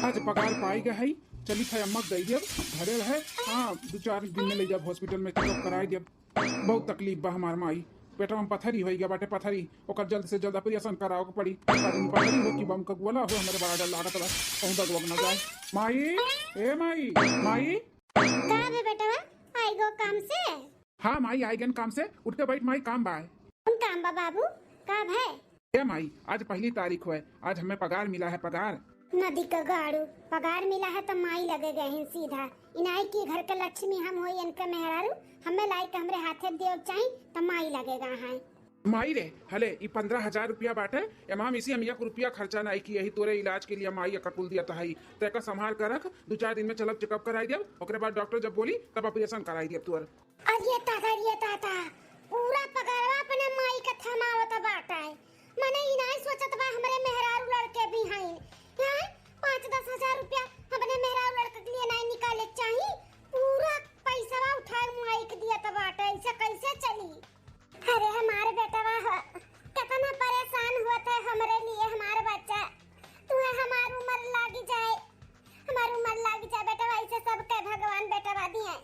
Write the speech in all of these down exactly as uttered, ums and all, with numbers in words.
आज पगार पाई गए है, चली थे अम्मा के दे दियब, धरे रहे। हाँ, दो चार दिन में ले जाब हॉस्पिटल में, चेकअप कराई दियब। बहुत तकलीफ बा हमार माई, पेटवा में पथरी होई गया बाटे, पथरी। ओकर जल्द से जल्द ऑपरेशन करावे के पड़ी। पथरी, पथरी हो कि बम का गोला हो, हमरे बड़ा डर लागत बा, कहूँ दगवग ना जाए। माई, ए माई, माई। का बे बेटवा, आई गो काम से? हाँ माई, आई गन काम से। उठ के बैठ माई, काम बा। कौन काम बा बाबू, का भय? ए माई, आज पहली तारीख होय, आज हमें पगार मिला है, पगार। नदी का गाड़ू, पगार मिला है त माई लगे गए हैं सीधा। इनाई की घर के लक्ष्मी हम होई, इनके मेहरारू, हमें लाई के हमरे हाथे देव चाही त माई लगे गए हैं। माई रे, हले ई पन्द्रह हजार रुपया बाटे, एमा हम इसी हम एक रुपया खर्चा नाई की, यही तोरे इलाज के लिए माई अकर कुल दिया तहाई। ते का संभाल कर रख, दो चार दिन में चलब चेकअप कराई दियब, ओकरे बाद डॉक्टर जब बोली तब ऑपरेशन कराई दियब तोर। अरे दादा, अरे दादा, पूरा पगारवा अपने माई के थमावत बाटे। मने ई नाई सोचत बा हमरे मेहरारू लड़के भी हईन। हैं? पाँच दस हजार रुपया अपने मेहरारू लड़के के लिए नाई निकाले चाही। पूरा पैसवा उठाए माई के दियत बाटे, ऐसे कैसे चली? अरे हमारे बेटवा ह, कितना परेशान होत है हमरे लिए हमार बच्चा। तुहे हमार उम्र लागी जाए, हमार उम्र लागी जाए बेटवा, ऐसे सबके भगवान बेटवा दिए।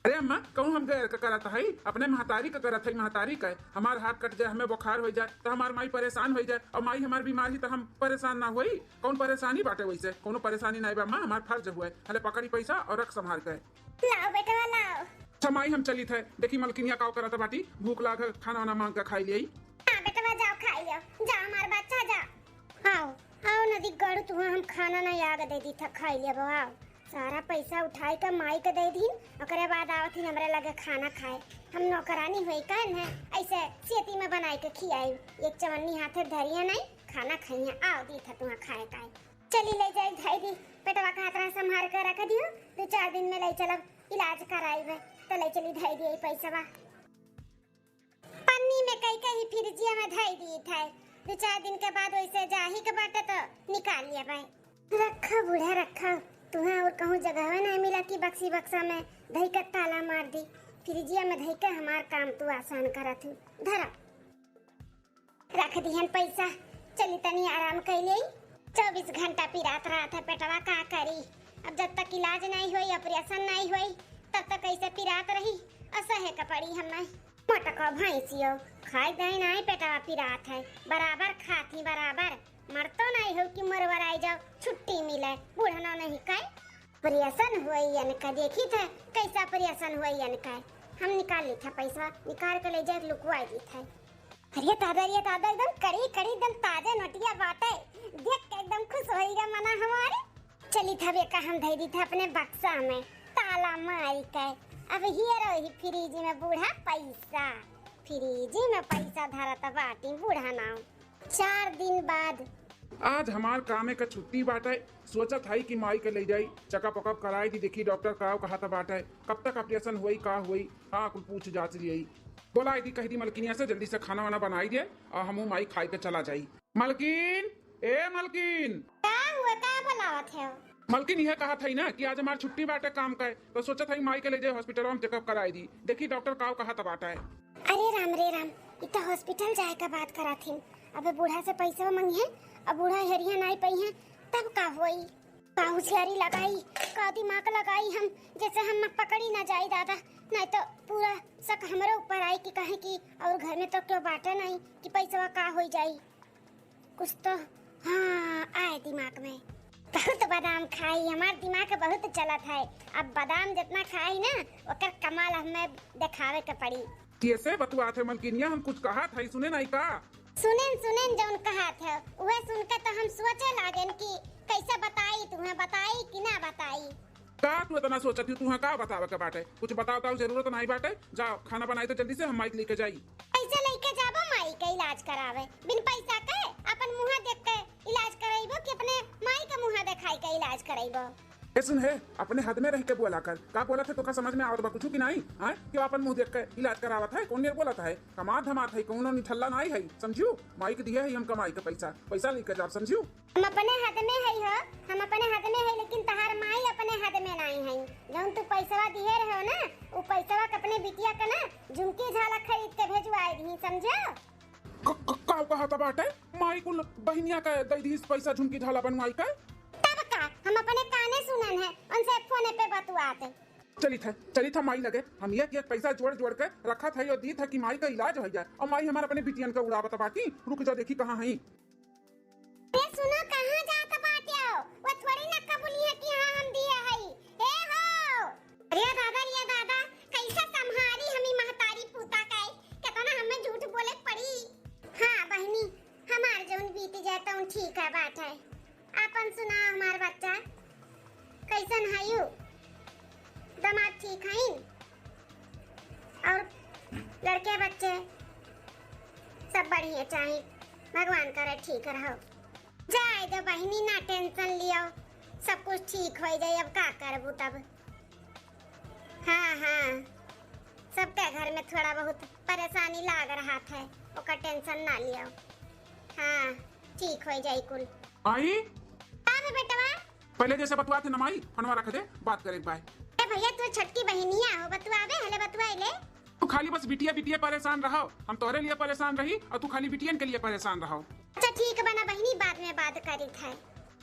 अरे अम्मा, कहूँ हम गैर का करत हई, अपने महतारी का करत हई, महतारी का। हमार हाथ कट जाए, हमें बुखार हो जाए, तो हमार माई परेशान हो जाए, और माई हमार बीमार ही तो हम परेशान ना होई। कौन परेशानी बाटे वैसे? कौनो परेशानी नहीं बा अम्मा, हमार फर्ज हुए। हले पकड़ी पैसा और रख संभाल के। लाओ बेटवा, लाओ। अच्छा माई, हम चलित है, देखी मलकिनिया काव करत बाटी, भूख लाग है, खाना वाना मांग के खाई लियाई। हाँ बेटवा, जाओ खाई लियो, जाओ हमार बच्चा, जाओ। आओ, आओ नदी गड़ू, तुहा हम खाना ना याद दे दी था, खाई लिया आओ। सारा पैसा उठाई के माई के दे दीन, ओकरे बाद आवत ही हमरे लगे खाना खाए। हम नौकरानी होई का न, ऐसे सेती में बनाई के खियाई। एक चवन्नी हाथे धरिया नहीं, खाना खाइए, आओ दी था तुहा खाए काए। चली ले जाई धई दी, पेटवा का हाथ संभाल के रख दियो, दो चार दिन में ले चलब इलाज कराई बे, तो ले चली धई दी पैसा बा। पन्नी में कई कई फ्रिजिया में धई दी थे, दो चार दिन के बाद वैसे जाही के बाटे तो निकाल लिया भाई। रखा बूढ़ा रखा, तुहा और कहूँ जगह नहीं मिला कि बक्सी बक्सा में धई के ताला मार दी। फ्रिजिया में धई के हमार काम तू आसान करत हूँ। धरा, रख दिहन पैसा, चली तनी आराम कैले। चौबीस घंटा पिरात रहत है पेटवा, का करी? अब जब तक इलाज नहीं होई, ऑपरेशन नहीं होई, तब तक ऐसे पिरात रही, और सहे के पड़ी हमें। मोटको भैंसियो, खाए दाई नाई पेटवा पिरात है, बराबर खात ही बराबर। मरतो नाई हो कि मरवराई जाओ, छुट्टी मिले, बूढ़नो नहीं कहे। ऑपरेशन हुई इनका, देखी थे कैसा ऑपरेशन हुई इनका। हम निकाल ली था पैसा, निकाल के ले जाए लुकवाई दी था। अरे दादा, अरे दादा, एकदम कड़ी कड़ी, एकदम ताजा नोटिया बाटे, देख के एकदम खुश होई गा मना हमारे। चली था बेका, हम धई दी था अपने बक्सा में ताला मारी के। अब हियरो ही फ्रिज में बूढ़ा पैसा, फ्रिज में पैसा धरत बाटी बूढ़ा नाम। चार दिन बाद। आज हमार कामे का छुट्टी बाटे, सोचत हई कि माई के ले जाई, चेकअप वकअप कराई दी, देखी डॉक्टर का कहत बाटे, कब तक ऑपरेशन होई, का होई, हाँ, कुल पूछ जांच लियई। बोलाई दी, कह दी मलकिनिया से जल्दी से खाना वाना बनाई दे, और हमहू माई खाई के चला जाई। मलकिन, ए मलकिन। का हुआ, का बुलावत है? मलकिन, यह कहत हई ना कि आज हमार छुट्टी बाटे काम का, तो सोचत हई माई के ले जाए हॉस्पिटल में चेकअप कराई दी, देखी डॉक्टर का कहत बाटे। अरे राम रे राम, इ त हॉस्पिटल जाए का बात करत हिन। अबे बूढ़ा से पैसा मंगिहे, अब बूढ़ा हेरिया नाई पइहे, तब का होई? का होशियारी लगाई, का दिमाग लगाई हम, जैसे हम पकड़ी ना जाई दादा, नहीं तो पूरा शक हमरे ऊपर आई कि कहे कि और घर में तो क्यों बाटे नहीं कि पैसवा का होई जाई। कुछ तो, हाँ, आए दिमाग में। बहुत बादाम खाई, हमार दिमाग बहुत चलत है। अब बादाम जितना खाई ना, ओकर कमाल हमें देखावे के पड़ी। कैसे बतुआत है मलकिनिया, हम कुछ कहत है, सुने नहीं का? सुनेन, सुनेन जौन कहत है, उहे सुन के तो हम सोचे लागेन कि कैसे बताई तुहें, बताई कि ना बताई। का तू इतना सोचत ही, तुहें का बतावे के बाटे? कुछ बतावे के जरूरत नहीं बाटे। जाओ, खाना बनाई तो जल्दी से, हम माई के लेके जाई। कैसे लेके जाबो माई के इलाज करावे? बिन पैसा के अपन मुँह देख के इलाज कराइबो कि अपने माई के मुँह देखाई के इलाज कराइबो? ए सुन हे, अपने हद में रह के बोला कर। का बोलत है, तोका समझ में आवत बा कुछ कि नहीं? हाँ, क्यों अपन मुँह देख के इलाज करावत है? कौन मेर बोलत है? कमात धमात है, कौनो निठल्ला नहीं है, समझियो? माई के दिए है हम कमाई के पैसा, पैसा लेके जाब, समझियो? हम अपने हद में है हो, हम अपने हद में है, लेकिन तहार माई अपने हद में नहीं है। जौन तू पैसवा दिए रहे हो ना, उ पैसवा के अपने बिटिया के ना झुमकी झाला खरीद के भेजवाए दी, समझो? क-, क-, का कहत बाटे? माई कुल बहिनिया के दे दीस पैसा झुमकी झाला बनवाई के? तब का, हम उनसे फोने पे बतुआते। चलित है, चलित है माई लगे, हम एक एक पैसा जोड़ जोड़ के रखत है, यो दीत है कि माई का इलाज हो जाए, और माई हमार अपने बिटियन का उड़ावत बाटी। रुक जा, देखी कहाँ हई। ए सुनो, कहाँ जात बाटे हो? वो थोड़ी ना कबूली है कि हाँ हम दिए हई। ए हो! अरे दादा, रे दादा, कैसे संभारी हमी महतारी पूता का है? कितना हमें झूठ बोले पड़ी। हाँ बहिनी, हमार जौन बीत जाए तौन ठीक है बात है। आपन सुना हमार बच्चा, कैसन हयू? दामाद ठीक हईन? और लड़के बच्चे सब बढ़िया चाही, भगवान करे ठीक रहो। जाए दो बहिनी, ना टेंशन लियो, सब कुछ ठीक हो जाए। अब का करबू तब? हाँ हाँ, सबके घर में थोड़ा बहुत परेशानी लाग रहा था, ओकर टेंशन ना लियो। हाँ, ठीक हो जाई कुल। आई? का बे बेटवा? पहले जैसे बतुआ थे ना माई, फोनवा रख दे, बात करे बाय। ए भैया, तू छोटकी बहिनिया हो, बतुआवे हले, बतुआई ले। तू खाली बस बिटिया बिटिया परेशान रहो, हम तोहरे लिए परेशान रही और तू खाली बिटियन के लिए परेशान रहो। अच्छा ठीक बा ना बहिनी, बाद में बात करित है।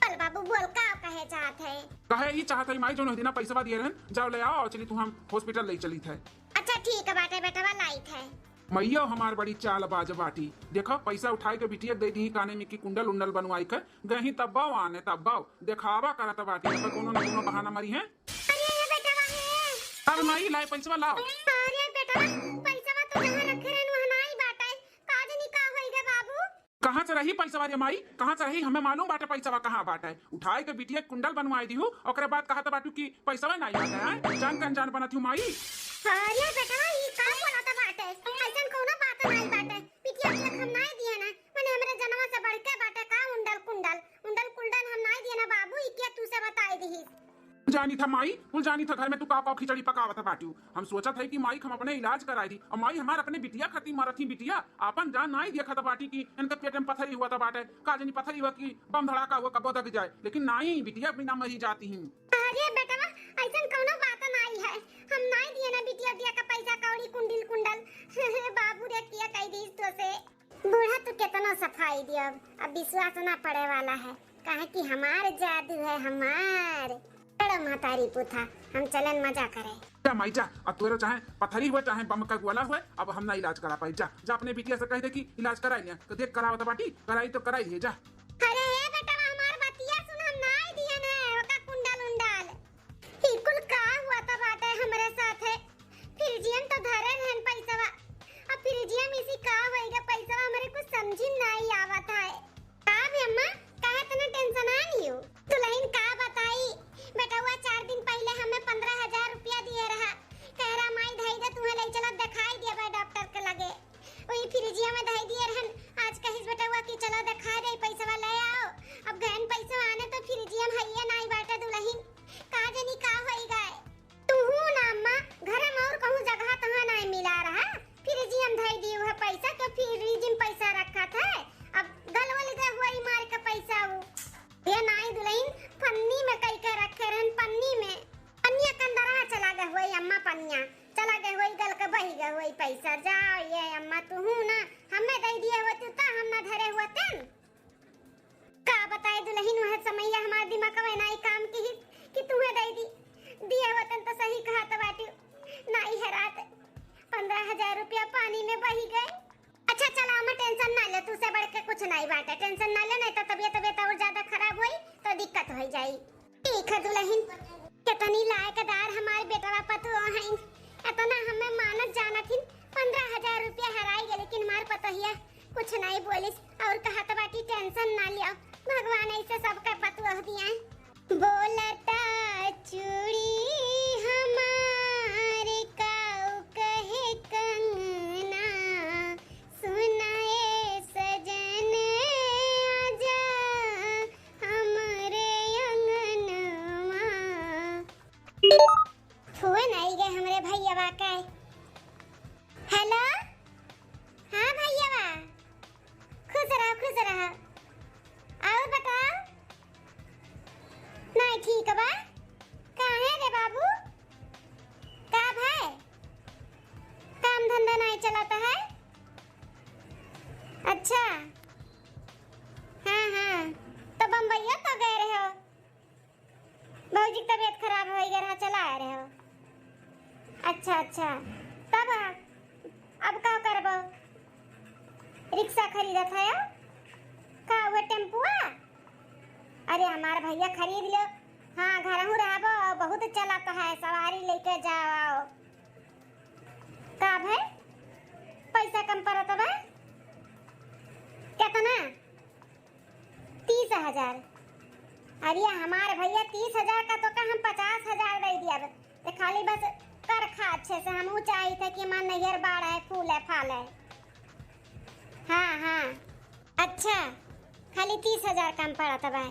बोल बाबू बोल, का कहे चाहत है? कहे ई चाहत है माई, जौन दिना पैसवा दिए रहन, जाओ ले आओ और चली तू हम हॉस्पिटल ले चलित है। अच्छा ठीक बाटे बेटवा, लाइत है। मैयो हमार बड़ी चालबाज बाटी। देखो, पैसा उठाई के बिटिया दे दी काने में कि कुंडल उंडल बनवाई के, गही तब बाओ आने तब बाओ, देखावा करत बाटी, अब कोनो न कोनो बहाना मरी है। अरे ये बेटवा है। अब माई लाए पैसवा लाओ। अरे बेटवा, पैसवा तो जहाँ रखे रहन वहाँ नाई बाटे। का जानी का होई गे बाबू? कहाँ से रही पैसवा रे माई? कहाँ से रही? हमें मालूम बाटे पैसवा कहाँ बाटे। उठाई के बिटिया कुंडल बनवाई दिहू, ओकरे बाद कहत बाटू कि पैसवा नाई बाटे, हैं? जान के अनजान बनत हूँ माई। अरे बेटवा, ई का बोलत बाटे? ऐसन कौनो बात नाई बाटे। बिटिया के हम नाई दिए ना, मने हमरे जनवा से बढ़ के बाटे का उंडल कुंडल? उंडल कुंडल हम नाई दिए ना बाबू, ई के तू से बताई दिहिस? जानी था माई, कुल जानी था घर में तू का का खिचड़ी पकावत बाटू। हम सोचत है कि माई हम अपने इलाज कराई दी, और माई हमार अपने बिटिया खातिर मरत ही बिटिया, आपन जान नाई देखत बाटी कि इनके पेट में पथरी हुआ बाटे, का जानी पथरी हुआ कि बम धड़ाका हुआ कबो दग जाए, लेकिन नाई बिटिया बिना मरी जाती ही। अरे बेटवा, ऐसन कौनो बात नाई है, हम नाई दिए ना बिटिया बिटिया का पैसा कौड़ी कुंडिल कुंडल। बाबू रे किया कह दी तो से। बूढ़ा तू केतनो सफाई दियो, अब विश्वास ना पड़े वाला है, काहे कि हमार जादू है, हमार। चलो महतारी पूथा, हम चलन मजा करे। जा माई जा, अब तोरे चाहे पथरी हुए चाहे बम का गोला हुए, अब हम ना इलाज करा पाई। जा, जा अपने बिटिया से कह दे कि इलाज कराई लिया, तो देख करावत बाटी, कराई तो कराई लिए जा। अरे हे बेटा, हमार बतिया सुन, हम नाई दिए ने ओका कुंडल उंडल। ई कुल का हुआ त बाटे हमरे साथे? फ्रिजियम तो धरे रहन पैसवा, अब फ्रिजियम इसी का होई गे पैसवा, हमरे कुछ समझी नाई आवत है। का बे अम्मा, काहे इतना टेंशन आ लियो? दुल्हन का बताई, बेटवा चार दिन पहिले हमें पन्द्रह हजार रुपया दिए रहा, कह रहा माई धई दे, तुहे ले चला देखाई दिया बा डॉक्टर के लगे। वही फ्रिजिया में धई दिए रहन, आज कहिस बेटवा कि चलो देखाई दे, पैसवा ले आओ। अब गहन पैसवा आने तो फ्रिजिया में हइये नाई बाटे दुल्हन, का जानी का होई गए। तुहू ना अम्मा, घर में और कहूँ जगह तहाँ नाई मिला रहा, फ्रिजिया में धई दियो है पैसा, क्यों फ्रिज में पैसा रखा था, अब गलवल गए हुआ ही मार के पैसा वो। ये नाई दुल्हन पन्नी में कई के रखे रहन, पन्नी में, पन्निया के अंदर आ चला गए हुआ अम्मा, पन्निया चला गए हुआ, गल के बही गए हुआ पैसा। जाओ ये अम्मा, तुहू ना हमें दे दिए होते तो हम ना धरे होते। का बताए दुल्हन, वह समैया हमार दिमागवा नाई काम किहिस कि तुहे दे दी। दिए होतन तो सही कहत बाटी, नाई है रात पन्द्रह हजार रुपया पानी में बही गए। अच्छा चला अम्मा, टेंशन ना ले, तू से बढ़ के कुछ नाई बाटे, टेंशन ना ले, नहीं तो तबियत तबियत और ज्यादा खराब होई तो दिक्कत हो जाई। ठीक है दुल्हन, कितनी लायकदार हमार बेटवा पतोह हईन, इतना हमें मानत जानत हिन। पन्द्रह हजार रुपया हराई गए, लेकिन हमार पतोहिया कुछ नहीं बोलिस और कहत बाटी टेंशन ना लियो, भगवान ऐसे सबके पतोह दिए। बोलता चूड़ी हमार काऊ कहे कंगना, सुनाए सजन आजा हमरे अंगनवा। फोन आई गए हमरे भैयावा के। हेलो, हाँ भैयावा, खुश रहो, खुश रहो। और बताओ, नहीं ठीक बा? काहे रे बाबू, का भाई, काम धंधा नहीं चलता है? अच्छा, हाँ हाँ, तो बम्बईया तो गए रहे हो? भौजी के तबीयत खराब होइ गए रहा, चला आए रहे हो। अच्छा, अच्छा, तब अब का करबो? रिक्शा खरीदत है का, वो टेम्पुआ? अरे हमार भैया खरीद लो। हाँ, घरहू रहबो, बहुत चलत है, सवारी लेके जाओ आओ। का भाई, पैसा कम पड़त बा? कितना? तीस हजार। अरे हमार भैया, तीस हजार का तो का हम पचास हजार दे दिया। तो खाली बस कर खा अच्छे से, हम चाही थे कि हमार नैहर बाढ़ है, फूल है, फाल है। हाँ, हाँ। अच्छा, खाली तीस हजार कम पड़त बा।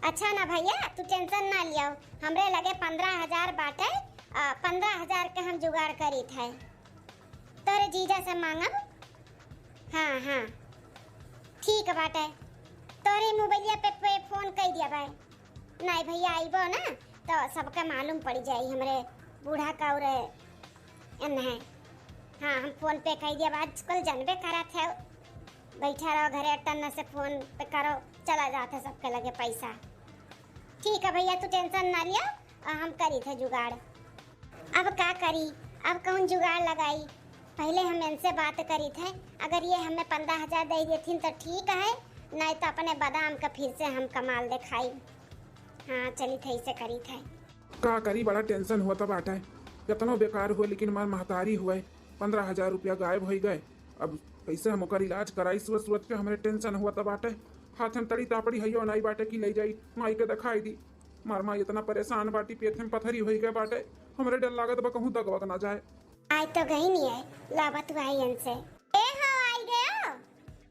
अच्छा ना भैया, तू टेंशन ना लियो, हमरे लगे पन्द्रह हजार बाटे, आ, पन्द्रह हजार के हम जुगाड़ करी थे। तोरे जीजा से मांगब। हाँ, हाँ, ठीक बाटे। तोरे मोबाइलिया पे, पे फोन कई दिया भाई। नहीं भैया, आइबो ना तो सबके मालूम पड़ जाई हमरे बूढ़ा का और एन है। हाँ, हम फोन पे कई दिया, आजकल जानबे करत है, बैठा रहो घरे, टन से फोन पे करो, चला जात है सबके लगे पैसा। ठीक है भैया, तू टेंशन ना लियो, आ, हम करी थे जुगाड़। अब का करी, अब कौन जुगाड़ लगाई? पहले हम इनसे बात करी थे, अगर ये हमें पन्द्रह हजार दे देथिन तो ठीक है, नहीं तो अपने बादाम का फिर से हम कमाल दिखाई। हाँ, चली थे, इसे करी थे। का करी, बड़ा टेंशन हुआ था बाटे। कितनो बेकार हुआ, लेकिन हमार महतारी हुए, पन्द्रह हजार रुपया गायब होइ गए। अब कैसे हम ओकर इलाज कराई? सोच सोच के हमरे टेंशन हुआ था बाटे। हाथ में तड़ी तापड़ी हइयो नाई बाटे कि ले जाई माई के दिखाई दी। मार माई इतना परेशान बाटी, पेट में पथरी होइ गए बाटे, हमरे डर लागत बा कहूँ दग वग ना जाए। आई तो गई नहीं है, लावा तू आई इनसे। ए हो, आई गयो?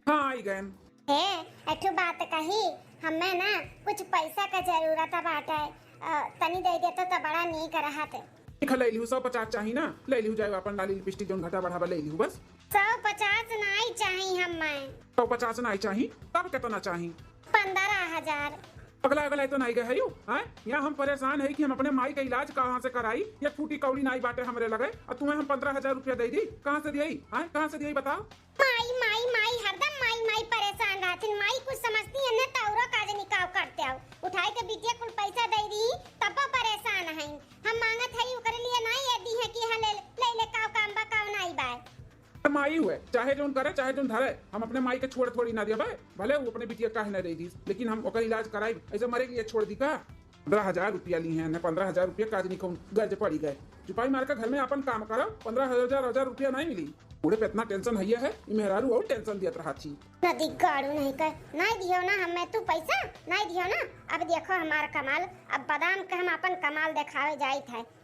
हाँ, आई गए। ए, एक ठो बात कही, हमें ना कुछ पैसा का जरूरत बाटे, अ, तनी दे देतो तो बड़ा नीक रहत। ठीक है, ले लिहू, सौ पचास चाही ना, ले लिहू, जाए अपन लाली लिपस्टिक जौन घटा बढ़ावा ले लिहू बस। सौ पचास नाई चाही हमें। सौ पचास नाई चाही, तब कितना चाही? पन्द्रह हजार। अगला, अगला तो नाई गए है यू, हैं? यहाँ हम परेशान है कि हम अपने माई का इलाज कहाँ से कराई, या फूटी कौड़ी नाई बाटे हमरे लगे, और तुम्हें हम पन्द्रह हजार रुपया दे दी, कहाँ से दिए, हैं? कहाँ से दिए बताओ? माई, माई, माई, हरदम माई, माई परेशान रहथिन। माई कुछ समझती है न, तो औरो काज निकाव करते हो। उठाई के बिटिया कुल पैसा दे दी, तब परेशान है। हम मांगत है, ओकरे लिए नाई ये दी है कि हाँ, ले, ले, ले, काव काम बा, काव नाई बा। माई हुए, चाहे जौन करे, चाहे जौन धरे, हम अपने माई के छोड़ थोड़ी ना दिया भाई। भले वो अपने बिटिया काहे ना दे दीस, लेकिन हम ओकर इलाज कराई, ऐसे मरे के लिए छोड़ दी का? पन्द्रह हजार रुपया ली हैं, न पन्द्रह हजार रुपया काज नहीं कौन गर्ज पड़ी गए। चुपाई मार के घर में अपन काम करो, पन्द्रह हजार, हजार रुपया नहीं मिली। बूढ़े पे इतना टेंशन है, ये मेहरारू और टेंशन दियत रहा थी। नदी गाड़ू नहीं कर, नहीं दियो ना हमें तू पैसा, नहीं दियो ना। अब देखो हमार कमाल, अब बादाम के हम अपन कमाल दिखावे जाइत है।